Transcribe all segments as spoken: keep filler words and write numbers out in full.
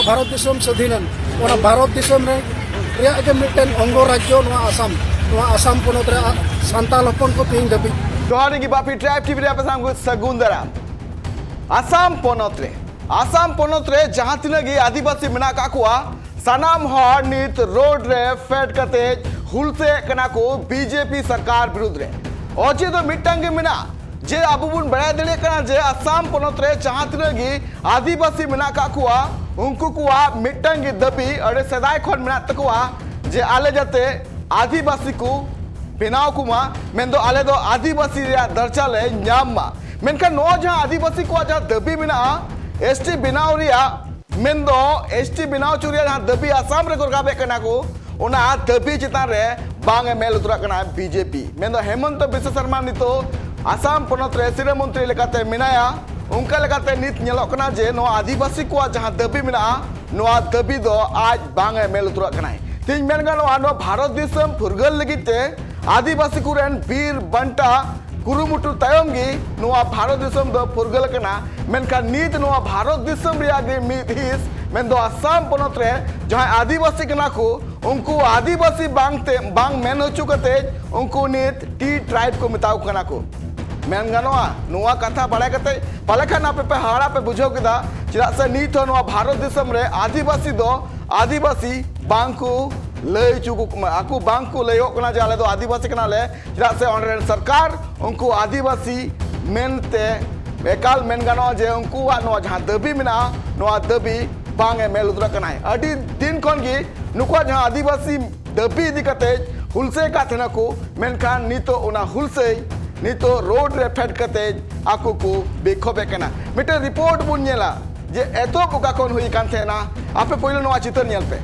ᱵᱷᱟᱨᱚᱛ ᱫᱤᱥᱚᱢ ᱥᱟᱹᱫᱷᱤᱱᱮᱱ, ᱚᱱᱟ ᱵᱷᱟᱨᱚᱛ ᱫᱤᱥᱚᱢ ᱨᱮ ᱨᱮᱭᱟᱜ ᱜᱮ ᱢᱤᱫᱴᱮᱱ ᱚᱝᱜᱚ ᱨᱟᱡᱽᱡᱚ ᱱᱚᱣᱟ ᱟᱥᱟᱢ᱾ ᱱᱚᱣᱟ ᱟᱥᱟᱢ ᱯᱚᱱᱚᱛ ᱨᱮ ᱟ-, ᱥᱟᱱᱛᱟᱲ ᱦᱚᱯᱚᱱ ᱠᱚ ᱛᱮᱦᱮᱧ ᱫᱷᱟᱹᱵᱤᱡ᱾ ᱡᱚᱦᱟᱨ ᱜᱮ ᱵᱟᱯᱤ ᱴᱨᱟᱭᱤᱵ ᱴᱤᱵᱷᱤ ᱨᱮ ᱟᱯᱮ ᱥᱟᱱᱟᱢ ᱠᱚ ᱥᱟᱹᱜᱩᱱ ᱫᱟᱨᱟᱢ᱾ ᱟᱥᱟᱢ ᱯᱚᱱᱚᱛ ᱨᱮ, ᱟᱥᱟᱢ ᱯᱚᱱᱚᱛ ᱨᱮ ᱡᱟᱦᱟᱸ ᱛᱤᱱᱟᱹᱜ ᱜᱮ ᱟᱹᱫᱤᱵᱟᱹᱥᱤ ᱢᱮᱱᱟᱜ ᱟᱠᱟᱫ ᱠᱚᱣᱟ, ᱥᱟᱱᱟᱢ ᱦᱚᱲ ᱱᱤᱛ ᱨᱳᱰ ᱨᱮ ᱯᱷᱮᱰ ᱠᱟᱛᱮ ᱦᱩᱞᱥᱟᱹᱭᱮᱫ ᱠᱟᱱᱟ ᱠᱚ ᱵᱤᱡᱮᱯᱤ ᱥᱚᱨᱠᱟᱨ ᱵᱤᱨᱩᱫᱽ ᱨᱮ᱾ ᱚᱡᱮ ᱫᱚ ᱢᱤᱫᱴᱟᱝ ᱜᱮ ᱢᱮᱱᱟᱜᱼᱟ, ᱡᱮ ᱟᱵᱚ ᱵᱚᱱ ᱵᱟᱲᱟᱭ ᱫᱟᱲᱮᱭᱟᱜ ᱠᱟᱱᱟ ᱡᱮ ᱟᱥᱟᱢ ᱯᱚᱱᱚᱛ ᱨᱮ ᱡᱟᱦᱟᱸ ᱛᱤᱱᱟᱹᱜ ᱜᱮ ᱟᱹᱫᱤᱵᱟᱹᱥᱤ ᱢᱮᱱᱟᱜ ᱟᱠᱟᱫ ᱠᱚᱣᱟ, ᱩᱱᱠᱩ ᱠᱚᱣᱟᱜ ᱢᱤᱫᱴᱟᱝ ᱜᱮ ᱫᱟᱹᱵᱤ ᱟᱹᱰᱤ ᱥᱮᱫᱟᱭ ᱠᱷᱚᱱ ᱢᱮᱱᱟᱜ ᱛᱟᱠᱚᱣᱟ ᱡᱮ ᱟᱞᱮ ᱡᱟᱛᱮ ᱟᱹᱫᱤᱵᱟᱹᱥᱤ ᱠᱚ ᱵᱮᱱᱟᱣ ᱠᱚᱢᱟ, ᱢᱮᱱᱫᱚ ᱟᱞᱮ ᱫᱚ ᱟᱹᱫᱤᱵᱟᱹᱥᱤ ᱨᱮᱭᱟᱜ ᱫᱚᱨᱡᱟ ᱞᱮ ᱧᱟᱢ ᱢᱟ᱾ ᱢᱮᱱᱠᱷᱟᱱ ᱱᱚᱣᱟ ᱡᱟᱦᱟᱸ ᱟᱹᱫᱤᱵᱟᱹᱥᱤ ᱠᱚᱣᱟᱜ ᱡᱟᱦᱟᱸ ᱫᱟᱹᱵᱤ ᱢᱮᱱᱟᱜᱼᱟ, ᱮᱥᱴᱤ ᱵᱮᱱᱟᱣ ᱨᱮᱭᱟᱜ, ᱢᱮᱱᱫᱚ ᱮᱥᱴᱤ ᱵᱮᱱᱟᱣ ᱦᱚᱪᱚ ᱨᱮᱭᱟᱜ ᱡᱟᱦᱟᱸ ᱫᱟᱹᱵᱤ ᱟᱥᱟᱢ ᱨᱮᱠᱚ ᱨᱟᱠᱟᱵᱮᱫ ᱠᱟᱱᱟ ᱠᱚ, ᱚᱱᱟ ᱫᱟᱹᱵᱤ ᱪᱮᱛᱟᱱ ᱨᱮ ᱵᱟᱝ ᱮ ᱢᱮᱫ ᱞᱩᱛᱩᱨᱟᱜ ᱠᱟᱱᱟ ᱵᱤᱡᱮᱯᱤ᱾ ᱢᱮᱱᱫᱚ ᱦᱮᱢᱚᱱᱛᱚ ᱵᱤᱥᱥᱚ ᱥᱚᱨᱢᱟ ᱱᱤᱛᱚᱜ ᱟᱥᱟᱢ ᱯᱚᱱᱚᱛ ᱨᱮ ᱥᱤᱨᱟᱹ ᱢᱚᱱᱛᱨᱤ ᱞᱮᱠᱟᱛᱮ ᱢᱮᱱᱟᱭᱟ᱾ ᱚᱱᱠᱟ ᱞᱮᱠᱟᱛᱮ ᱱᱤᱛ ᱧᱮᱞᱚᱜ ᱠᱟᱱᱟ ᱡᱮ ᱱᱚᱣᱟ ᱟᱹᱫᱤᱵᱟᱹᱥᱤ ᱠᱚᱣᱟᱜ ᱡᱟᱦᱟᱸ ᱫᱟᱹᱵᱤ ᱢᱮᱱᱟᱜᱼᱟ, ᱱᱚᱣᱟ ᱫᱟᱹᱵᱤ ᱫᱚ ᱟᱡ ᱵᱟᱝ ᱮ ᱢᱮᱫ ᱞᱩᱛᱩᱨᱟᱜ ᱠᱟᱱᱟᱭ᱾ ᱛᱮᱦᱮᱧ ᱢᱮᱱ ᱜᱟᱱᱚᱜᱼᱟ, ᱱᱚᱣᱟ ᱵᱷᱟᱨᱚᱛ ᱫᱤᱥᱚᱢ ᱯᱷᱩᱨᱜᱟᱹᱞ ᱞᱟᱹᱜᱤᱫ ᱛᱮ ᱟᱹᱫᱤᱵᱟᱹᱥᱤ ᱠᱚᱨᱮᱱ ᱵᱤᱨ ᱵᱟᱱᱴᱟ ᱠᱩᱨᱩᱢᱩᱴᱩ ᱛᱟᱭᱚᱢ ᱜᱮ ᱱᱚᱣᱟ ᱵᱷᱟᱨᱚᱛ ᱫᱤᱥᱚᱢ ᱫᱚ ᱯᱷᱩᱨᱜᱟᱹᱞ ᱠᱟᱱᱟ᱾ ᱢᱮᱱᱠᱷᱟᱱ ᱱᱤᱛ ᱱᱚᱣᱟ ᱵᱷᱟᱨᱚᱛ ᱫᱤᱥᱚᱢ ᱨᱮᱭᱟᱜ ᱜᱮ ᱢᱤᱫ ᱦᱤᱸᱥ, ᱢᱮᱱᱫᱚ ᱟᱥᱟᱢ ᱯᱚᱱᱚᱛ ᱨᱮ ᱡᱟᱦᱟᱸᱭ ᱟᱹᱫᱤᱵᱟᱹᱥᱤ ᱠᱟᱱᱟ ᱠᱚ, ᱩᱱᱠᱩ ᱟᱹᱫᱤᱵᱟᱹᱥᱤ ᱵᱟᱝ ᱛᱮ, ᱵᱟᱝ ᱢᱮᱱ ᱦᱚᱪᱚ ᱠᱟᱛᱮ ᱩᱱᱠᱩ ᱱᱤᱛ ᱴᱤ ᱴᱨᱟᱭᱤᱵᱽ ᱠᱚ ᱢᱮᱛᱟ ᱠᱚ ᱠᱟᱱᱟ ᱠᱚ᱾ ᱢᱮᱱ ᱜᱟᱱᱚᱜᱼᱟ, ᱱᱚᱣᱟ ᱠᱟᱛᱷᱟ ᱵᱟᱲᱟᱭ ᱠᱟᱛᱮ ᱯᱟᱞᱮ ᱠᱷᱟᱱ ᱟᱯᱮ ᱯᱮ ᱦᱟᱦᱟᱲᱟ ᱯᱮ ᱵᱩᱡᱷᱟᱹᱣ ᱠᱮᱫᱟ, ᱪᱮᱫᱟᱜ ᱥᱮ ᱱᱤᱛ ᱦᱚᱸ ᱱᱚᱣᱟ ᱵᱷᱟᱨᱚᱛ ᱫᱤᱥᱚᱢ ᱨᱮ ᱟᱹᱫᱤᱵᱟᱹᱥᱤ ᱫᱚ ᱟᱹᱫᱤᱵᱟᱹᱥᱤ ᱵᱟᱝ ᱠᱚ ᱞᱟᱹᱭ ᱦᱚᱪᱚ ᱠᱚ, ᱟᱠᱚ ᱵᱟᱝ ᱠᱚ ᱞᱟᱹᱭᱚᱜ ᱠᱟᱱᱟ ᱡᱮ ᱟᱞᱮ ᱫᱚ ᱟᱹᱫᱤᱵᱟᱹᱥᱤ ᱠᱟᱱᱟᱞᱮ᱾ ᱪᱮᱫᱟᱜ ᱥᱮ ᱚᱸᱰᱮ ᱨᱮᱱ ᱥᱚᱨᱠᱟᱨ ᱩᱱᱠᱩ ᱟᱹᱫᱤᱵᱟᱹᱥᱤ ᱢᱮᱱᱛᱮ ᱮᱠᱟᱞ ᱢᱮᱱ ᱜᱟᱱᱚᱜᱼᱟ ᱡᱮ ᱩᱱᱠᱩᱣᱟᱜ ᱱᱚᱣᱟ ᱡᱟᱦᱟᱸ ᱫᱟᱹᱵᱤ ᱢᱮᱱᱟᱜᱼᱟ, ᱱᱚᱣᱟ ᱫᱟᱹᱵᱤ ᱵᱟᱝ ᱮ ᱢᱮᱫ ᱞᱩᱛᱩᱨᱟᱜ ᱠᱟᱱᱟᱭ᱾ ᱟᱹᱰᱤ ᱫᱤᱱ ᱠᱷᱚᱱ ᱜᱮ ᱱᱩᱠᱩᱣᱟᱜ ᱡᱟᱦᱟᱸ ᱟᱹᱫᱤᱵᱟᱹᱥᱤ ᱫᱟᱹᱵᱤ ᱤᱫᱤ ᱠᱟᱛᱮ ᱦᱩᱞᱥᱟᱹᱭ ᱠᱟᱱ ᱛᱟᱦᱮᱱᱟ ᱠᱚ, ᱢᱮᱱᱠᱷᱟᱱ ᱱᱤᱛᱚᱜ ᱚᱱᱟ ᱦᱩᱞᱥᱟᱹᱭ ᱱᱤᱛᱚᱜ ᱨᱳᱰ ᱨᱮ ᱯᱷᱮᱰ ᱠᱟᱛᱮ ᱟᱠᱚ ᱠᱚ ᱵᱤᱠᱷᱳᱵᱮᱫ ᱠᱟᱱᱟ᱾ ᱢᱤᱫᱴᱮᱱ ᱨᱤᱯᱳᱨᱴ ᱵᱚᱱ ᱧᱮᱞᱟ ᱡᱮ ᱮᱛᱚᱦᱚᱵ ᱚᱠᱟ ᱠᱷᱚᱱ ᱦᱩᱭ ᱟᱠᱟᱱ ᱛᱟᱦᱮᱱᱟ᱾ ᱟᱯᱮ ᱯᱳᱭᱞᱳ ᱱᱚᱣᱟ ᱪᱤᱛᱟᱹᱨ ᱧᱮᱞ ᱯᱮ᱾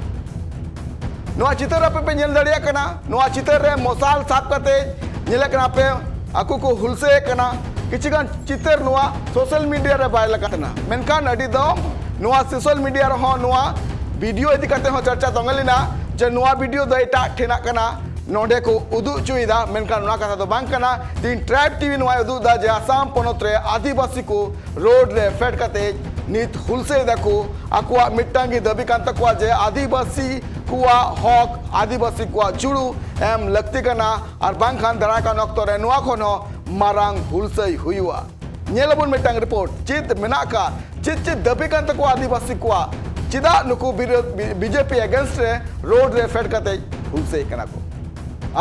ᱱᱚᱣᱟ ᱪᱤᱛᱟᱹᱨ ᱟᱯᱮ ᱯᱮ ᱧᱮᱞ ᱫᱟᱲᱮᱭᱟᱜ ᱠᱟᱱᱟ᱾ ᱱᱚᱣᱟ ᱪᱤᱛᱟᱹᱨ ᱨᱮ ᱢᱚᱥᱟᱞ ᱥᱟᱵ ᱠᱟᱛᱮ ᱧᱮᱞᱮᱫ ᱠᱟᱱᱟ ᱯᱮ, ᱟᱠᱚ ᱠᱚ ᱦᱩᱞᱥᱟᱹᱭᱮᱫ ᱠᱟᱱᱟ᱾ ᱠᱤᱪᱷᱩ ᱜᱟᱱ ᱪᱤᱛᱟᱹᱨ ᱱᱚᱣᱟ ᱥᱳᱥᱟᱞ ᱢᱤᱰᱤᱭᱟ ᱨᱮ ᱵᱷᱟᱭᱨᱟᱞ ᱟᱠᱟᱱ ᱛᱟᱦᱮᱱᱟ, ᱢᱮᱱᱠᱷᱟᱱ ᱟᱹᱰᱤ ᱫᱚᱢ ᱱᱚᱣᱟ ᱥᱳᱥᱟᱞ ᱢᱤᱰᱤᱭᱟ ᱨᱮᱦᱚᱸ ᱱᱚᱣᱟ ᱵᱷᱤᱰᱤᱭᱳ ᱤᱫᱤ ᱠᱟᱛᱮ ᱦᱚᱸ ᱪᱚᱨᱪᱟ ᱛᱚᱸᱜᱮ ᱞᱮᱱᱟ ᱡᱮ ᱱᱚᱣᱟ ᱵᱷᱤᱰᱤᱭᱳ ᱫᱚ ᱮᱴᱟᱜ ᱴᱷᱮᱱᱟᱜ ᱠᱟᱱᱟ, ᱱᱚᱰᱮ ᱠᱚ ᱩᱫᱩᱜ ᱦᱚᱪᱚᱭᱮᱫᱟ, ᱢᱮᱱᱠᱷᱟᱱ ᱚᱱᱟ ᱠᱟᱛᱷᱟ ᱫᱚ ᱵᱟᱝ ᱠᱟᱱᱟ᱾ ᱛᱮᱦᱮᱧ ᱴᱨᱟᱭᱤᱵᱽ ᱴᱤᱵᱷᱤ ᱱᱚᱣᱟᱭ ᱩᱫᱩᱜ ᱮᱫᱟ ᱡᱮ ᱟᱥᱟᱢ ᱯᱚᱱᱚᱛ ᱨᱮ ᱟᱹᱫᱤᱵᱟᱹᱥᱤ ᱠᱚ ᱨᱳᱰ ᱨᱮ ᱯᱷᱮᱰ ᱠᱟᱛᱮ ᱱᱤᱛ ᱦᱩᱞᱥᱟᱹᱭ ᱫᱟᱠᱚ᱾ ᱟᱠᱚᱣᱟᱜ ᱢᱤᱫᱴᱟᱝ ᱜᱮ ᱫᱟᱹᱵᱤ ᱠᱟᱱ ᱛᱟᱠᱚᱣᱟ ᱡᱮ ᱟᱹᱫᱤᱵᱟᱹᱥᱤ ᱠᱚᱣᱟᱜ ᱦᱚᱠ, ᱟᱹᱫᱤᱵᱟᱹᱥᱤ ᱠᱚᱣᱟᱜ ᱡᱩᱲᱩ ᱮᱢ ᱞᱟᱹᱠᱛᱤ ᱠᱟᱱᱟ, ᱟᱨ ᱵᱟᱝᱠᱷᱟᱱ ᱫᱟᱨᱟᱭ ᱠᱟᱱ ᱚᱠᱛᱚ ᱨᱮ ᱱᱚᱣᱟ ᱠᱷᱚᱱ ᱦᱚᱸ ᱢᱟᱨᱟᱝ ᱦᱩᱞᱥᱟᱹᱭ ᱦᱩᱭᱩᱜᱼᱟ᱾ ᱧᱮᱞ ᱟᱵᱚᱱ ᱢᱤᱫᱴᱟᱝ ᱨᱤᱯᱳᱨᱴ, ᱪᱮᱫ ᱢᱮᱱᱟᱜ ᱟᱠᱟᱫ, ᱪᱮᱫ ᱪᱮᱫ ᱫᱟᱹᱵᱤ ᱠᱟᱱ ᱛᱟᱠᱚᱣᱟ ᱟᱹᱫᱤᱵᱟᱹᱥᱤ ᱠᱚᱣᱟᱜ, ᱪᱮᱫᱟᱜ ᱱᱩᱠᱩ ᱵᱤᱨᱳᱫᱷ, ᱵᱤ-, ᱵᱤᱡᱮᱯᱤ against ᱨᱮ ᱨᱳᱰ ᱨᱮ ᱯᱷᱮᱰ ᱠᱟᱛᱮ ᱦᱩᱞᱥᱟᱹᱭ ᱠᱟᱱᱟ ᱠᱚ᱾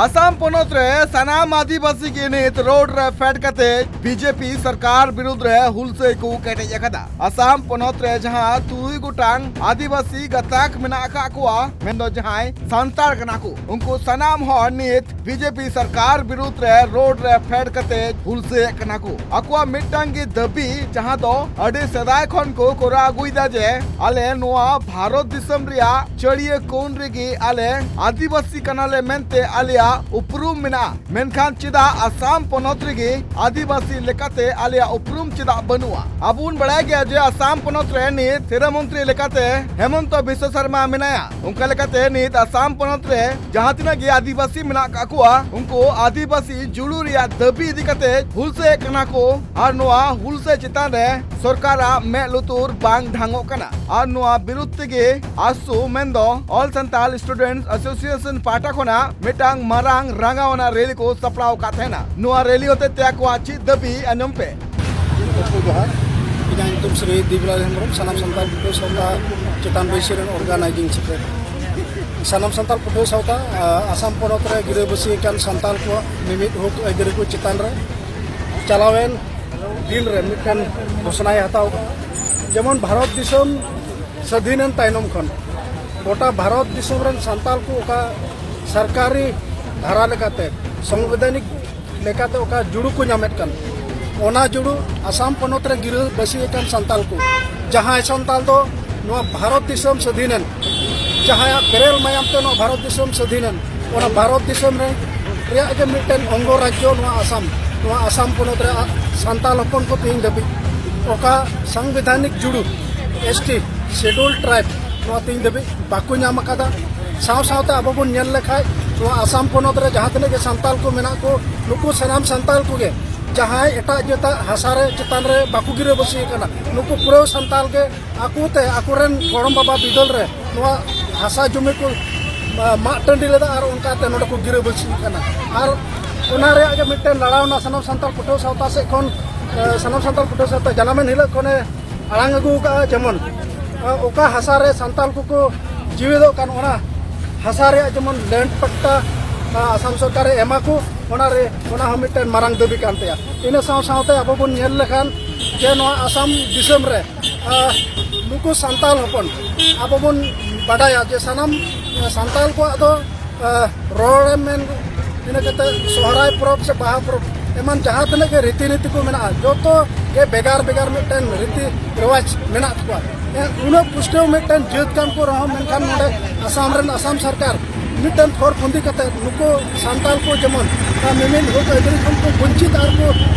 ᱟᱥᱟᱢ ᱯᱚᱱᱚᱛ ᱨᱮ ᱥᱟᱱᱟᱢ ᱟᱹᱫᱤᱵᱟᱹᱥᱤ ᱜᱮ ᱱᱤᱛ ᱨᱳᱰ ᱨᱮ ᱯᱷᱮᱰ ᱠᱟᱛᱮ ᱵᱤᱡᱮᱯᱤ ᱥᱚᱨᱠᱟᱨ ᱵᱤᱨᱩᱫᱷ ᱨᱮ ᱦᱩᱞᱥᱟᱹᱭ ᱠᱚ ᱠᱮᱴᱮᱡ ᱟᱠᱟᱫᱟ᱾ ᱟᱥᱟᱢ ᱯᱚᱱᱚᱛ ᱨᱮ ᱡᱟᱦᱟᱸ ᱛᱩᱨᱩᱭ ᱜᱚᱴᱟᱝ ᱟᱹᱫᱤᱵᱟᱹᱥᱤ ᱜᱟᱛᱟᱠ ᱢᱮᱱᱟᱜ ᱟᱠᱟᱫ ᱠᱚᱣᱟ, ᱢᱮᱱᱫᱚ ᱡᱟᱦᱟᱸᱭ ᱥᱟᱱᱛᱟᱲ ᱠᱟᱱᱟ ᱠᱚ, ᱩᱱᱠᱩ ᱥᱟᱱᱟᱢ ᱦᱚᱲ ᱱᱤᱛ ᱵᱤᱡᱮᱯᱤ ᱥᱚᱨᱠᱟᱨ ᱵᱤᱨᱩᱫᱷ ᱨᱮ ᱨᱳᱰ ᱨᱮ ᱯᱷᱮᱰ ᱠᱟᱛᱮ ᱦᱩᱞᱥᱟᱹᱭᱮᱫ ᱠᱟᱱᱟ ᱠᱚ᱾ ᱟᱠᱚᱣᱟᱜ ᱢᱤᱫᱴᱟᱝ ᱜᱮ ᱫᱟᱹᱵᱤ, ᱡᱟᱦᱟᱸ ᱫᱚ ᱟᱹᱰᱤ ᱥᱮᱫᱟᱭ ᱠᱷᱚᱱ ᱠᱚ ᱠᱚᱨᱟᱣ ᱟᱹᱜᱩᱭᱮᱫᱟ, ᱡᱮ ᱟᱞᱮ ᱱᱚᱣᱟ ᱵᱷᱟᱨᱚᱛ ᱫᱤᱥᱚᱢ ᱨᱮᱭᱟᱜ ᱪᱟᱹᱲᱭᱟᱹ ᱠᱳᱱ ᱨᱮᱜᱮ ᱟᱞᱮ ᱟᱹᱫᱤᱵᱟᱹᱥᱤ ᱠᱟᱱᱟᱞᱮ ᱢᱮᱱᱛᱮ ᱟᱞᱮᱭᱟᱜ ᱩᱯᱨᱩᱢ ᱢᱮᱱᱟᱜᱼᱟ᱾ ᱢᱮᱱᱠᱷᱟᱱ ᱪᱮᱫᱟᱜ ᱟᱥᱟᱢ ᱯᱚᱱᱚᱛ ᱨᱮᱜᱮ ᱟᱹᱫᱤᱵᱟᱹᱥᱤ ᱞᱮᱠᱟᱛᱮ ᱟᱞᱮᱭᱟᱜ ᱩᱯᱨᱩᱢ ᱪᱮᱫᱟᱜ ᱵᱟᱹᱱᱩᱜᱼᱟ? ᱟᱵᱚ ᱵᱚᱱ ᱵᱟᱲᱟᱭ ᱜᱮᱭᱟ ᱡᱮ ᱟᱥᱟᱢ ᱯᱚᱱᱚᱛ ᱨᱮ ᱱᱤᱛ ᱥᱤᱨᱟᱹ ᱢᱚᱱᱛᱨᱤ ᱞᱮᱠᱟᱛᱮ ᱦᱮᱢᱚᱱᱛᱚ ᱵᱤᱥᱥᱚ ᱥᱚᱨᱢᱟ ᱢᱮᱱᱟᱭᱟ᱾ ᱚᱱᱠᱟ ᱞᱮᱠᱟᱛᱮ ᱱᱤᱛ ᱟᱥᱟᱢ ᱯᱚᱱᱚᱛ ᱨᱮ ᱡᱟᱦᱟᱸ ᱛᱤᱱᱟᱹᱜ ᱜᱮ ᱟᱹᱫᱤᱵᱟᱹᱥᱤ ᱢᱮᱱᱟᱜ ᱠᱟᱜ ᱠᱚᱣᱟ, ᱩᱱᱠᱩ ᱟᱹᱫᱤᱵᱟᱹᱥᱤ ᱡᱩᱲᱩ ᱨᱮᱭᱟᱜ ᱫᱟᱹᱵᱤ ᱤᱫᱤ ᱠᱟᱛᱮ ᱦᱩᱞᱥᱟᱹᱭᱮᱫ ᱠᱟᱱᱟ ᱠᱚ, ᱟᱨ ᱱᱚᱣᱟ ᱦᱩᱞᱥᱟᱹᱭ ᱪᱮᱛᱟᱱ ᱨᱮ ᱥᱚᱨᱠᱟᱨᱟᱜ ᱢᱮᱫ ᱞᱩᱛᱩᱨ ᱵᱟᱝ ᱰᱷᱟᱝᱚᱜ ᱠᱟᱱᱟ᱾ ᱟᱨ ᱱᱚᱣᱟ ᱵᱤᱨᱩᱫᱷ ᱛᱮᱜᱮ ᱟᱥᱩ, ᱢᱮᱱᱫᱚ All Santal Students Association ᱯᱟᱦᱴᱟ ᱠᱷᱚᱱᱟᱜ ᱢᱤᱫᱴᱟᱝ ᱢᱟᱨᱟᱝ ᱨᱟᱸᱜᱟᱣ ᱟᱱᱟᱜ ᱨᱮᱞᱤ ᱠᱚ ᱥᱟᱯᱲᱟᱣ ᱟᱠᱟᱫ ᱛᱟᱦᱮᱱᱟ᱾ ᱱᱚᱣᱟ ᱨᱮᱞᱤ ᱦᱚᱛᱮᱛᱮ ᱟᱠᱚᱣᱟᱜ ᱪᱮᱫ ᱫᱟᱹᱵᱤ, ᱟᱸᱡᱚᱢ ᱯᱮ᱾ ᱡᱚᱦᱟᱨ, ᱤᱧᱟᱹᱜ ᱧᱩᱛᱩᱢ ᱥᱨᱤ ᱫᱤᱵᱽᱞᱟᱞ ᱦᱮᱢᱵᱨᱚᱢ, ᱥᱟᱱᱟᱢ ᱥᱟᱱᱛᱟᱲ ᱯᱟᱹᱴᱷᱩᱣᱟᱹ ᱥᱟᱶᱛᱟ ᱪᱮᱛᱟᱱ ᱵᱟᱹᱭᱥᱤ ᱨᱮᱱ organizing secretary᱾ ᱥᱟᱱᱟᱢ ᱥᱟᱱᱛᱟᱲ ᱯᱟᱹᱴᱷᱩᱣᱟᱹ ᱥᱟᱶᱛᱟ, ᱟ, ᱟᱥᱟᱢ ᱯᱚᱱᱚᱛ ᱨᱮ ᱜᱤᱨᱟᱹᱵᱟᱹᱥᱤ ᱟᱠᱟᱱ ᱥᱟᱱᱛᱟᱲ ᱠᱚᱣᱟᱜ ᱢᱤᱢᱤᱫ ᱦᱚᱠ ᱟᱹᱭᱫᱟᱹᱨᱤ ᱠᱚ ᱪᱮᱛᱟᱱ ᱨᱮ ᱪᱟᱞᱟᱣᱮᱱ ᱫᱤᱱ ᱨᱮ ᱢᱤᱫᱴᱮᱱ ᱜᱷᱳᱥᱚᱱᱟᱭ ᱦᱟᱛᱟᱣ ᱠᱟᱜᱼᱟ᱾ ᱡᱮᱢᱚᱱ ᱵᱷᱟᱨᱚᱛ ᱫᱤᱥᱚᱢ ᱥᱟᱹᱫᱷᱤᱱᱮᱱ ᱛᱟᱭᱱᱚᱢ ᱠᱷᱚᱱ ᱜᱚᱴᱟ ᱵᱷᱟᱨᱚᱛ ᱫᱤᱥᱚᱢ ᱨᱮᱱ ᱥᱟᱱᱛᱟᱲ ᱠᱚ ᱚᱠᱟ ᱥᱚᱨᱠᱟᱨᱤ ᱫᱷᱟᱨᱟ ᱞᱮᱠᱟᱛᱮ, ᱥᱚᱝᱵᱤᱫᱷᱟᱱᱤᱠ ᱞᱮᱠᱟᱛᱮ ᱚᱠᱟ ᱡᱩᱲᱩ ᱠᱚ ᱧᱟᱢᱮᱫ ᱠᱟᱱ, ᱚᱱᱟ ᱡᱩᱲᱩ ᱟᱥᱟᱢ ᱯᱚᱱᱚᱛ ᱨᱮ ᱜᱤᱨᱟᱹᱵᱟᱹᱥᱤ ᱟᱠᱟᱱ ᱥᱟᱱᱛᱟᱲ ᱠᱚ, ᱡᱟᱦᱟᱸᱭ ᱥᱟᱱᱛᱟᱲ ᱫᱚ ᱱᱚᱣᱟ ᱵᱷᱟᱨᱚᱛ ᱫᱤᱥᱚᱢ ᱥᱟᱹᱫᱷᱤᱱᱮᱱ, ᱡᱟᱦᱟᱸᱭᱟᱜ ᱵᱮᱨᱮᱞ ᱢᱟᱭᱟᱢ ᱛᱮ ᱱᱚᱣᱟ ᱵᱷᱟᱨᱚᱛ ᱫᱤᱥᱚᱢ ᱥᱟᱹᱫᱷᱤᱱᱮᱱ, ᱚᱱᱟ ᱵᱷᱟᱨᱚᱛ ᱫᱤᱥᱚᱢ ᱨᱮ, ᱨᱮᱭᱟᱜ ᱜᱮ ᱢᱤᱫᱴᱮᱱ ᱚᱝᱜᱚ ᱨᱟᱡᱽᱡᱚ ᱱᱚᱣᱟ ᱟᱥᱟᱢ᱾ ᱱᱚᱣᱟ ᱟᱥᱟᱢ ᱯᱚᱱᱚᱛ ᱨᱮ ᱟ-, ᱥᱟᱱᱛᱟᱲ ᱦᱚᱯᱚᱱ ᱠᱚ ᱛᱮᱦᱮᱧ ᱫᱷᱟᱹᱵᱤᱡ ᱚᱠᱟ ᱥᱟᱝᱵᱤᱫᱷᱟᱱᱤᱠ ᱡᱩᱲᱩ, S T, Schedule Tribe, ᱱᱚᱣᱟ ᱛᱮᱦᱮᱧ ᱫᱷᱟᱹᱵᱤᱡ ᱵᱟᱠᱚ ᱧᱟᱢ ᱟᱠᱟᱫᱟ᱾ ᱥᱟᱶ ᱥᱟᱶᱛᱮ ᱟᱵᱚ ᱵᱚᱱ ᱧᱮᱞ ᱞᱮᱠᱷᱟᱡ, ᱱᱚᱣᱟ ᱟᱥᱟᱢ ᱯᱚᱱᱚᱛ ᱨᱮ ᱡᱟᱦᱟᱸ ᱛᱤᱱᱟᱹᱜ ᱜᱮ ᱥᱟᱱᱛᱟᱲ ᱠᱚ ᱢᱮᱱᱟᱜ ᱠᱚ, ᱱᱩᱠᱩ ᱥᱟᱱᱟᱢ ᱥᱟᱱᱛᱟᱲ ᱠᱚᱜᱮ ᱡᱟᱦᱟᱸᱭ ᱮᱴᱟᱜ ᱡᱟᱹᱛᱟᱜ ᱦᱟᱥᱟ ᱨᱮ, ᱪᱮᱛᱟᱱ ᱨᱮ ᱵᱟᱠᱚ ᱜᱤᱨᱟᱹᱵᱟᱹᱥᱤ ᱟᱠᱟᱱᱟ᱾ ᱱᱩᱠᱩ ᱯᱩᱨᱟᱹ ᱥᱟᱱᱛᱟᱞ ᱜᱮ ᱟᱠᱚ ᱛᱮ ᱟᱠᱚᱨᱮᱱ ᱜᱚᱲᱚᱢ ᱵᱟᱵᱟ ᱵᱤᱫᱟᱹᱞ ᱨᱮ ᱱᱚᱣᱟ ᱦᱟᱥᱟ ᱡᱩᱢᱤ ᱠᱚ, ᱟ, ᱢᱟᱜ ᱴᱟᱺᱰᱤ ᱞᱮᱫᱟ ᱟᱨ ᱚᱱᱠᱟᱛᱮ ᱱᱚᱰᱮ ᱠᱚ ᱜᱤᱨᱟᱹᱵᱟᱹᱥᱤ ᱠᱟᱱᱟ᱾ ᱟᱨ ᱚᱱᱟ ᱨᱮᱭᱟᱜ ᱜᱮ ᱢᱤᱫᱴᱮᱱ ᱞᱟᱲᱟᱣᱱᱟ ᱥᱟᱱᱟᱢ ᱥᱟᱱᱛᱟᱲ ᱯᱟᱹᱴᱷᱩᱣᱟᱹ ᱥᱟᱶᱛᱟ ᱥᱮᱫ ᱠᱷᱚᱱ, ᱟ, ᱥᱟᱱᱟᱢ ᱥᱟᱱᱛᱟᱲ ᱯᱟᱹᱴᱷᱩᱣᱟᱹ ᱥᱟᱶᱛᱟ ᱡᱟᱱᱟᱢᱮᱱ ᱦᱤᱞᱳᱜ ᱠᱷᱚᱱᱮ ᱟᱲᱟᱝ ᱟᱹᱜᱩ ᱟᱠᱟᱫᱼᱟ᱾ ᱡᱮᱢᱚᱱ, ᱟ, ᱚᱠᱟ ᱦᱟᱥᱟ ᱨᱮ ᱥᱟᱱᱛᱟᱲ ᱠᱚᱠᱚ ᱡᱤᱣᱮᱫᱚᱜ ᱠᱟᱱ, ᱚᱱᱟ ᱦᱟᱥᱟ ᱨᱮᱭᱟᱜ ᱡᱮᱢᱚᱱ ᱞᱮᱱᱰ ᱯᱟᱴᱴᱟ, ᱟ, ᱟᱥᱟᱢ ᱥᱚᱨᱠᱟᱨᱮ ᱮᱢᱟ ᱠᱚ, ᱚᱱᱟ ᱨᱮ, ᱚᱱᱟ ᱦᱚᱸ ᱢᱤᱫᱴᱮᱱ ᱢᱟᱨᱟᱝ ᱫᱟᱹᱵᱤ ᱠᱟᱱ ᱛᱟᱭᱟ᱾ ᱤᱱᱟᱹ ᱥᱟᱶ ᱥᱟᱶᱛᱮ ᱟᱵᱚ ᱵᱚᱱ ᱧᱮᱞ ᱞᱮᱠᱷᱟᱱ ᱡᱮ ᱱᱚᱣᱟ ᱟᱥᱟᱢ ᱫᱤᱥᱚᱢ ᱨᱮ, ᱟ, ᱱᱩᱠᱩ ᱥᱟᱱᱛᱟᱲ ᱦᱚᱯᱚᱱ, ᱟᱵᱚ ᱵᱚᱱ ᱵᱟᱰᱟᱭᱟ ᱡᱮ ᱥᱟᱱᱟᱢ ᱥᱟᱱᱛᱟᱲ ᱠᱚᱣᱟᱜ ᱫᱚ, ᱟ, ᱨᱚᱲ ᱮᱢ ᱢᱮᱱ, ᱤᱱᱟᱹ ᱠᱟᱛᱮ ᱥᱚᱦᱨᱟᱭ ᱯᱚᱨᱚᱵᱽ ᱥᱮ ᱵᱟᱦᱟ ᱯᱚᱨᱚᱵᱽ, ᱮᱢᱟᱱ ᱡᱟᱦᱟᱸ ᱛᱤᱱᱟᱹᱜ ᱜᱮ ᱨᱤᱛᱤ ᱱᱤᱛᱤ ᱠᱚ ᱢᱮᱱᱟᱜᱼᱟ, ᱡᱚᱛᱚ ᱜᱮ ᱵᱷᱮᱜᱟᱨ ᱵᱷᱮᱜᱟᱨ ᱢᱤᱫᱴᱮᱱ ᱨᱤᱛᱤ ᱨᱮᱣᱟᱡᱽ ᱢᱮᱱᱟᱜ ᱛᱟᱠᱚᱣᱟ᱾ ᱮ, ᱩᱱᱟᱹᱜ ᱯᱩᱥᱴᱟᱹᱣ ᱢᱤᱫᱴᱮᱱ ᱡᱟᱹᱛ ᱠᱟᱱ ᱠᱚ ᱨᱮᱦᱚᱸ, ᱢᱮᱱᱠᱷᱟᱱ ᱱᱚᱰᱮ ᱟᱥᱟᱢ ᱨᱮᱱ ᱟᱥᱟᱢ ᱥᱚᱨᱠᱟᱨ ᱢᱤᱫᱴᱮᱱ ᱯᱷᱚᱨ ᱯᱷᱚᱱᱫᱤ ᱠᱟᱛᱮ ᱱᱩᱠᱩ ᱥᱟᱱᱛᱟᱲ ᱠᱚ ᱡᱮᱢᱚᱱ, ᱟ, ᱢᱤᱢᱤᱫ ᱦᱚᱠ ᱟᱹᱭᱫᱟᱹᱨᱤ ᱠᱷᱚᱱ ᱠᱚ ᱵᱚᱧᱪᱤᱛ ᱟᱨ ᱠᱚ,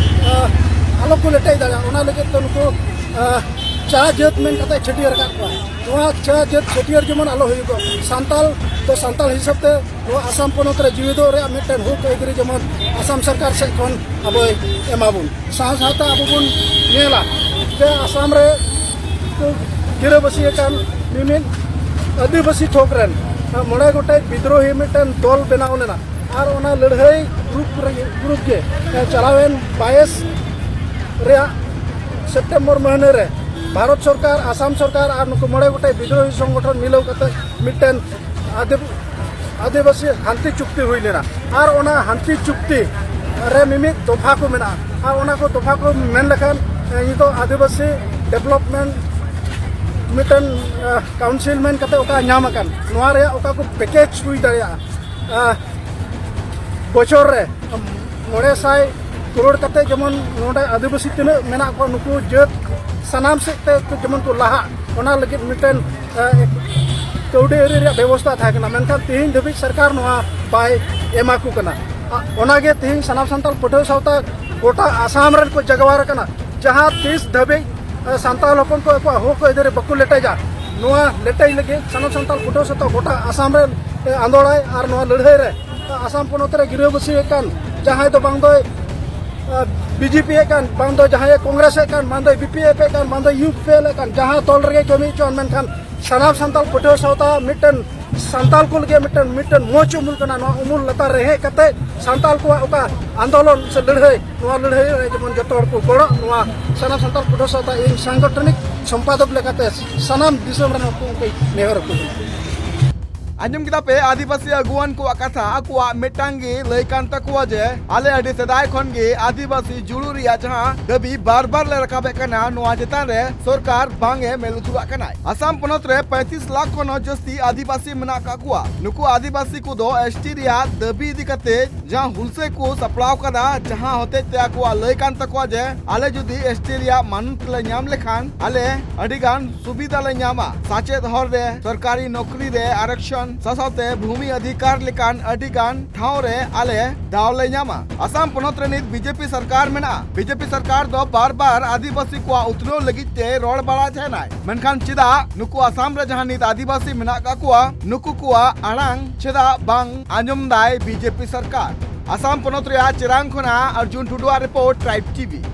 ᱟ, ᱟᱞᱚ ᱠᱚ ᱞᱮᱴᱮᱡ ᱫᱟᱲᱮᱭᱟᱜ, ᱚᱱᱟ ᱞᱟᱹᱜᱤᱫ ᱛᱮ ᱱᱩᱠᱩ, ᱟ, ᱪᱟ ᱡᱟᱹᱛ ᱢᱮᱱ ᱠᱟᱛᱮ ᱪᱷᱟᱹᱴᱭᱟᱹᱨ ᱟᱠᱟᱫ ᱠᱚᱣᱟ᱾ ᱱᱚᱣᱟ ᱪᱟ ᱡᱟᱹᱛ ᱪᱷᱟᱹᱴᱭᱟᱹᱨ ᱡᱮᱢᱚᱱ ᱟᱞᱚ ᱦᱩᱭᱩᱜᱚᱜ, ᱥᱟᱱᱛᱟᱲ ᱫᱚ ᱥᱟᱱᱛᱟᱲ ᱦᱤᱥᱟᱹᱵ ᱛᱮ ᱱᱚᱣᱟ ᱟᱥᱟᱢ ᱯᱚᱱᱚᱛ ᱨᱮ ᱡᱤᱣᱤᱫᱚᱜ ᱨᱮᱭᱟᱜ ᱢᱤᱫᱴᱮᱱ ᱦᱚᱠ ᱟᱹᱭᱫᱟᱹᱨᱤ ᱡᱮᱢᱚᱱ ᱟᱥᱟᱢ ᱥᱚᱨᱠᱟᱨ ᱥᱮᱫ ᱠᱷᱚᱱ ᱟᱵᱚᱭ ᱮᱢᱟᱵᱚᱱ᱾ ᱥᱟᱶ ᱥᱟᱶᱛᱮ ᱟᱵᱚ ᱵᱚᱱ ᱧᱮᱞᱟ ᱡᱮ ᱟᱥᱟᱢ ᱨᱮ ᱠᱚ ᱜᱤᱨᱟᱹᱵᱟᱹᱥᱤ ᱟᱠᱟᱱ ᱢᱤᱢᱤᱫ ᱟᱹᱫᱤᱵᱟᱹᱥᱤ ᱛᱷᱚᱠ ᱨᱮᱱ ᱢᱚᱬᱮ ᱜᱚᱴᱮᱡ ᱵᱤᱫᱽᱨᱳᱦᱤ ᱢᱤᱫᱴᱮᱱ ᱫᱚᱞ ᱵᱮᱱᱟᱣ ᱞᱮᱱᱟ᱾ ᱟᱨ ᱚᱱᱟ ᱞᱟᱹᱲᱦᱟᱹᱭ ᱜᱨᱩᱯ ᱨᱮ, ᱜᱨᱩᱯ ᱜᱮ ᱪᱟᱞᱟᱣᱮᱱ ᱵᱟᱭᱤᱥ ᱨᱮᱭᱟᱜ ᱥᱮᱯᱴᱮᱢᱵᱚᱨ ᱢᱟᱹᱦᱱᱟᱹ ᱨᱮ ᱵᱷᱟᱨᱚᱛ ᱥᱚᱨᱠᱟᱨ, ᱟᱥᱟᱢ ᱥᱚᱨᱠᱟᱨ ᱟᱨ ᱱᱩᱠᱩ ᱢᱚᱬᱮ ᱜᱚᱴᱮᱡ ᱵᱤᱫᱽᱨᱳᱦᱤ ᱥᱚᱝᱜᱚᱴᱷᱚᱱ ᱢᱤᱞᱟᱹᱣ ᱠᱟᱛᱮ ᱢᱤᱫᱴᱮᱱ ᱟᱹᱫᱤ-, ᱟᱹᱫᱤᱵᱟᱹᱥᱤ ᱦᱟᱱᱛᱤ ᱪᱩᱠᱛᱤ ᱦᱩᱭ ᱞᱮᱱᱟ᱾ ᱟᱨ ᱚᱱᱟ ᱦᱟᱱᱛᱤ ᱪᱩᱠᱛᱤ ᱨᱮ ᱢᱤᱢᱤᱫ ᱫᱚᱯᱷᱟ ᱠᱚ ᱢᱮᱱᱟᱜᱼᱟ᱾ ᱟᱨ ᱚᱱᱟ ᱠᱚ ᱫᱚᱯᱷᱟ ᱠᱚ ᱢᱮᱱ ᱞᱮᱠᱷᱟᱱ, ᱮ, ᱱᱤᱛᱚᱜ ᱟᱹᱫᱤᱵᱟᱹᱥᱤ ᱰᱮᱵᱷᱞᱚᱯᱢᱮᱱᱴ ᱢᱤᱫᱴᱮᱱ, ᱮ, ᱠᱟᱣᱩᱱᱥᱤᱞ ᱢᱮᱱ ᱠᱟᱛᱮ ᱚᱠᱟ ᱧᱟᱢ ᱟᱠᱟᱱ, ᱱᱚᱣᱟ ᱨᱮᱭᱟᱜ ᱚᱠᱟ ᱠᱚ ᱯᱮᱠᱮᱡᱽ ᱦᱩᱭ ᱫᱟᱲᱮᱭᱟᱜᱼᱟ, ᱮ, ᱵᱚᱪᱷᱚᱨ ᱨᱮ ᱢᱚᱬᱮ ᱥᱟᱭ ᱠᱨᱳᱲ ᱠᱟᱛᱮ ᱡᱮᱢᱚᱱ ᱱᱚᱰᱮ ᱟᱹᱫᱤᱵᱟᱹᱥᱤ ᱛᱤᱱᱟᱹᱜ ᱢᱮᱱᱟᱜ ᱠᱚᱣᱟ, ᱱᱩᱠᱩ ᱡᱟᱹᱛ ᱥᱟᱱᱟᱢ ᱥᱮᱫ ᱛᱮ ᱡᱮᱢᱚᱱ ᱠᱚ ᱞᱟᱦᱟᱜ, ᱚᱱᱟ ᱞᱟᱹᱜᱤᱫ ᱢᱤᱫᱴᱮᱱ, ᱮ, ᱠᱟᱹᱣᱰᱤ ᱟᱹᱨᱤ ᱨᱮᱭᱟᱜ ᱵᱮᱵᱚᱥᱛᱷᱟ ᱛᱟᱦᱮᱸ ᱠᱟᱱᱟ᱾ ᱢᱮᱱᱠᱷᱟᱱ ᱛᱮᱦᱮᱧ ᱫᱷᱟᱹᱵᱤᱡ ᱥᱚᱨᱠᱟᱨ ᱱᱚᱣᱟ ᱵᱟᱭ ᱮᱢᱟ ᱠᱚ ᱠᱟᱱᱟ᱾ ᱟ, ᱚᱱᱟᱜᱮ ᱛᱮᱦᱮᱧ ᱥᱟᱱᱟᱢ ᱥᱟᱱᱛᱟᱲ ᱯᱟᱹᱴᱷᱩᱣᱟᱹ ᱥᱟᱶᱛᱟ ᱜᱚᱴᱟ ᱟᱥᱟᱢ ᱨᱮᱱ ᱠᱚ ᱡᱟᱜᱣᱟᱨ ᱟᱠᱟᱱᱟ᱾ ᱡᱟᱦᱟᱸ ᱛᱤᱥ ᱫᱷᱟᱹᱵᱤᱡ, ᱮ, ᱥᱟᱱᱛᱟᱲ ᱦᱚᱯᱚᱱ ᱠᱚ ᱟᱠᱚᱣᱟᱜ ᱦᱚᱠ ᱟᱹᱭᱫᱟᱹᱨᱤ ᱵᱟᱠᱚ ᱞᱮᱴᱮᱡᱟ, ᱱᱚᱣᱟ ᱞᱮᱴᱮᱡ ᱞᱟᱹᱜᱤᱫ ᱥᱟᱱᱟᱢ ᱥᱟᱱᱛᱟᱲ ᱯᱟᱹᱴᱷᱩᱣᱟᱹ ᱥᱟᱶᱛᱟ ᱜᱚᱴᱟ ᱟᱥᱟᱢ ᱨᱮᱱ, ᱮ, ᱟᱸᱫᱳᱲᱟᱭ᱾ ᱟᱨ ᱱᱚᱣᱟ ᱞᱟᱹᱲᱦᱟᱹᱭ ᱨᱮ ᱟᱥᱟᱢ ᱯᱚᱱᱚᱛ ᱨᱮ ᱜᱤᱨᱟᱹᱵᱟᱹᱥᱤ ᱟᱠᱟᱱ ᱡᱟᱦᱟᱸᱭ ᱫᱚ ᱵᱟᱝ ᱫᱚᱭ, ᱟ, ᱵᱤᱡᱮᱯᱤ ᱮᱫ ᱠᱟᱱ, ᱵᱟᱝ ᱫᱚ ᱡᱟᱦᱟᱸᱭ ᱠᱚᱝᱜᱨᱮᱥ ᱮᱫ ᱠᱟᱱ, ᱵᱟᱝ ᱫᱚ ᱵᱤᱯᱤᱮᱯᱷ ᱮᱫ ᱠᱟᱱ, ᱵᱟᱝ ᱫᱚ ᱤᱭᱩᱯᱤᱮᱞ ᱮᱫ ᱠᱟᱱ, ᱡᱟᱦᱟᱸ ᱫᱚᱞ ᱨᱮᱜᱮ ᱠᱟᱹᱢᱤ ᱦᱚᱪᱚᱣᱟᱱ, ᱢᱮᱱᱠᱷᱟᱱ ᱥᱟᱱᱟᱢ ᱥᱟᱱᱛᱟᱲ ᱯᱟᱹᱴᱷᱩᱣᱟᱹ ᱥᱟᱶᱛᱟ ᱢᱤᱫᱴᱮᱱ ᱥᱟᱱᱛᱟᱲ ᱠᱚ ᱞᱟᱹᱜᱤᱫ ᱢᱤᱫᱴᱮᱱ, ᱢᱤᱫᱴᱮᱱ ᱢᱚᱸᱪ ᱩᱢᱩᱞ ᱠᱟᱱᱟ᱾ ᱱᱚᱣᱟ ᱩᱢᱩᱞ ᱞᱟᱛᱟᱨ ᱨᱮ ᱦᱮᱡ ᱠᱟᱛᱮ ᱥᱟᱱᱛᱟᱲ ᱠᱚᱣᱟᱜ ᱚᱠᱟ ᱟᱱᱫᱳᱞᱚᱱ ᱥᱮ ᱞᱟᱹᱲᱦᱟᱹᱭ, ᱱᱚᱣᱟ ᱞᱟᱹᱲᱦᱟᱹᱭ ᱨᱮ ᱡᱮᱢᱚᱱ ᱡᱚᱛᱚ ᱦᱚᱲ ᱠᱚ ᱜᱚᱲᱚ᱾ ᱱᱚᱣᱟ ᱥᱟᱱᱟᱢ ᱥᱟᱱᱛᱟᱲ ᱯᱟᱹᱴᱷᱩᱣᱟᱹ ᱥᱟᱶᱛᱟ ᱤᱧ ᱥᱟᱝᱜᱚᱴᱷᱚᱱᱤᱠ ᱥᱚᱢᱯᱟᱫᱚᱠ ᱞᱮᱠᱟᱛᱮ ᱥᱟᱱᱟᱢ ᱫᱤᱥᱚᱢ ᱨᱮᱱ ᱦᱚᱲ ᱠᱚ ᱩᱱᱠᱩᱧ ᱱᱮᱦᱚᱨ ᱟᱠᱚ ᱠᱟᱱᱟ᱾ ᱟᱸᱡᱚᱢ ᱠᱮᱫᱟ ᱯᱮ ᱟᱹᱫᱤᱵᱟᱹᱥᱤ ᱟᱹᱜᱩᱣᱟᱹᱱ ᱠᱚᱣᱟᱜ ᱠᱟᱛᱷᱟ᱾ ᱟᱠᱚᱣᱟᱜ ᱢᱤᱫᱴᱟᱝ ᱜᱮ ᱞᱟᱹᱭ ᱠᱟᱱ ᱛᱟᱠᱚᱣᱟ ᱡᱮ ᱟᱞᱮ ᱟᱹᱰᱤ ᱥᱮᱫᱟᱭ ᱠᱷᱚᱱ ᱜᱮ ᱟᱹᱫᱤᱵᱟᱹᱥᱤ ᱡᱩᱲᱩ ᱨᱮᱭᱟᱜ ᱡᱟᱦᱟᱸ ᱫᱟᱹᱵᱤ ᱵᱟᱨ ᱵᱟᱨ ᱞᱮ ᱨᱟᱠᱟᱵᱮᱫ ᱠᱟᱱᱟ, ᱱᱚᱣᱟ ᱪᱮᱛᱟᱱ ᱨᱮ ᱥᱚᱨᱠᱟᱨ ᱵᱟᱝ ᱮ ᱢᱮᱫ ᱞᱩᱛᱩᱨᱟᱜ ᱠᱟᱱᱟᱭ᱾ ᱟᱥᱟᱢ ᱯᱚᱱᱚᱛ ᱨᱮ ᱯᱚᱸᱭᱛᱨᱤᱥ ᱞᱟᱠᱷ ᱠᱷᱚᱱ ᱦᱚᱸ ᱡᱟᱹᱥᱛᱤ ᱟᱹᱫᱤᱵᱟᱹᱥᱤ ᱢᱮᱱᱟᱜ ᱠᱟᱜ ᱠᱚᱣᱟ᱾ ᱱᱩᱠᱩ ᱟᱹᱫᱤᱵᱟᱹᱥᱤ ᱠᱚᱫᱚ ᱮᱥᱴᱤ ᱨᱮᱭᱟᱜ ᱫᱟᱹᱵᱤ ᱤᱫᱤ ᱠᱟᱛᱮ ᱡᱟᱦᱟᱸ ᱦᱩᱞᱥᱟᱹᱭ ᱠᱚ ᱥᱟᱯᱲᱟᱣ ᱠᱟᱫᱟ, ᱡᱟᱦᱟᱸ ᱦᱚᱛᱮᱡ ᱛᱮ ᱟᱠᱚᱣᱟᱜ ᱞᱟᱹᱭ ᱠᱟᱱ ᱛᱟᱠᱚᱣᱟ ᱡᱮ ᱟᱞᱮ ᱡᱩᱫᱤ ᱮᱥᱴᱤ ᱨᱮᱭᱟᱜ ᱢᱟᱱᱚᱛ ᱞᱮ ᱧᱟᱢ ᱞᱮᱠᱷᱟᱱ ᱟᱞᱮ ᱟᱹᱰᱤ ᱜᱟᱱ ᱥᱩᱵᱤᱫᱷᱟ ᱞᱮ ᱧᱟᱢᱟ, ᱥᱟᱪᱮᱫ ᱦᱚᱨ ᱨᱮ, ᱥᱚᱨᱠᱟᱨᱤ ᱱᱚᱠᱨᱤ ᱨᱮ ᱟᱨᱚᱠᱥᱚᱱ, ᱥᱟᱶᱥᱟᱶᱛᱮ ᱵᱷᱩᱢᱤ ᱚᱫᱷᱤᱠᱟᱨ ᱞᱮᱠᱟᱱ ᱟᱹᱰᱤ ᱜᱟᱱ ᱴᱷᱟᱶ ᱨᱮ ᱟᱞᱮ ᱫᱟᱣ ᱞᱮ ᱧᱟᱢᱟ᱾ ᱟᱥᱟᱢ ᱯᱚᱱᱚᱛ ᱨᱮ ᱱᱤᱛ ᱵᱤᱡᱮᱯᱤ ᱥᱚᱨᱠᱟᱨ ᱢᱮᱱᱟᱜᱼᱟ᱾ ᱵᱤᱡᱮᱯᱤ ᱥᱚᱨᱠᱟᱨ ᱫᱚ ᱵᱟᱨ ᱵᱟᱨ ᱟᱹᱫᱤᱵᱟᱹᱥᱤ ᱠᱚᱣᱟᱜ ᱩᱛᱱᱟᱹᱣ ᱞᱟᱹᱜᱤᱫ ᱛᱮ ᱨᱚᱲ ᱵᱟᱲᱟᱭ ᱛᱟᱦᱮᱱᱟᱭ, ᱢᱮᱱᱠᱷᱟᱱ ᱪᱮᱫᱟᱜ ᱱᱩᱠᱩ ᱟᱥᱟᱢ ᱨᱮ ᱡᱟᱦᱟᱸ ᱱᱤᱛ ᱟᱹᱫᱤᱵᱟᱹᱥᱤ ᱢᱮᱱᱟᱜ ᱠᱟᱜ ᱠᱚᱣᱟ, ᱱᱩᱠᱩ ᱠᱚᱣᱟᱜ ᱟᱲᱟᱝ ᱪᱮᱫᱟᱜ ᱵᱟᱝ ᱟᱸᱡᱚᱢ ᱫᱟᱭ ᱵᱤᱡᱮᱯᱤ ᱥᱚᱨᱠᱟᱨ? ᱟᱥᱟᱢ ᱯᱚᱱᱚᱛ ᱨᱮᱭᱟᱜ ᱪᱤᱨᱟᱝ ᱠᱷᱚᱱᱟᱜ ᱚᱨᱡᱩᱱ ᱴᱩᱰᱩᱣᱟᱜ ᱨᱤᱯᱳᱨᱴ, ᱴᱨᱟᱭᱤᱵᱽ ᱴᱤᱵᱷᱤ᱾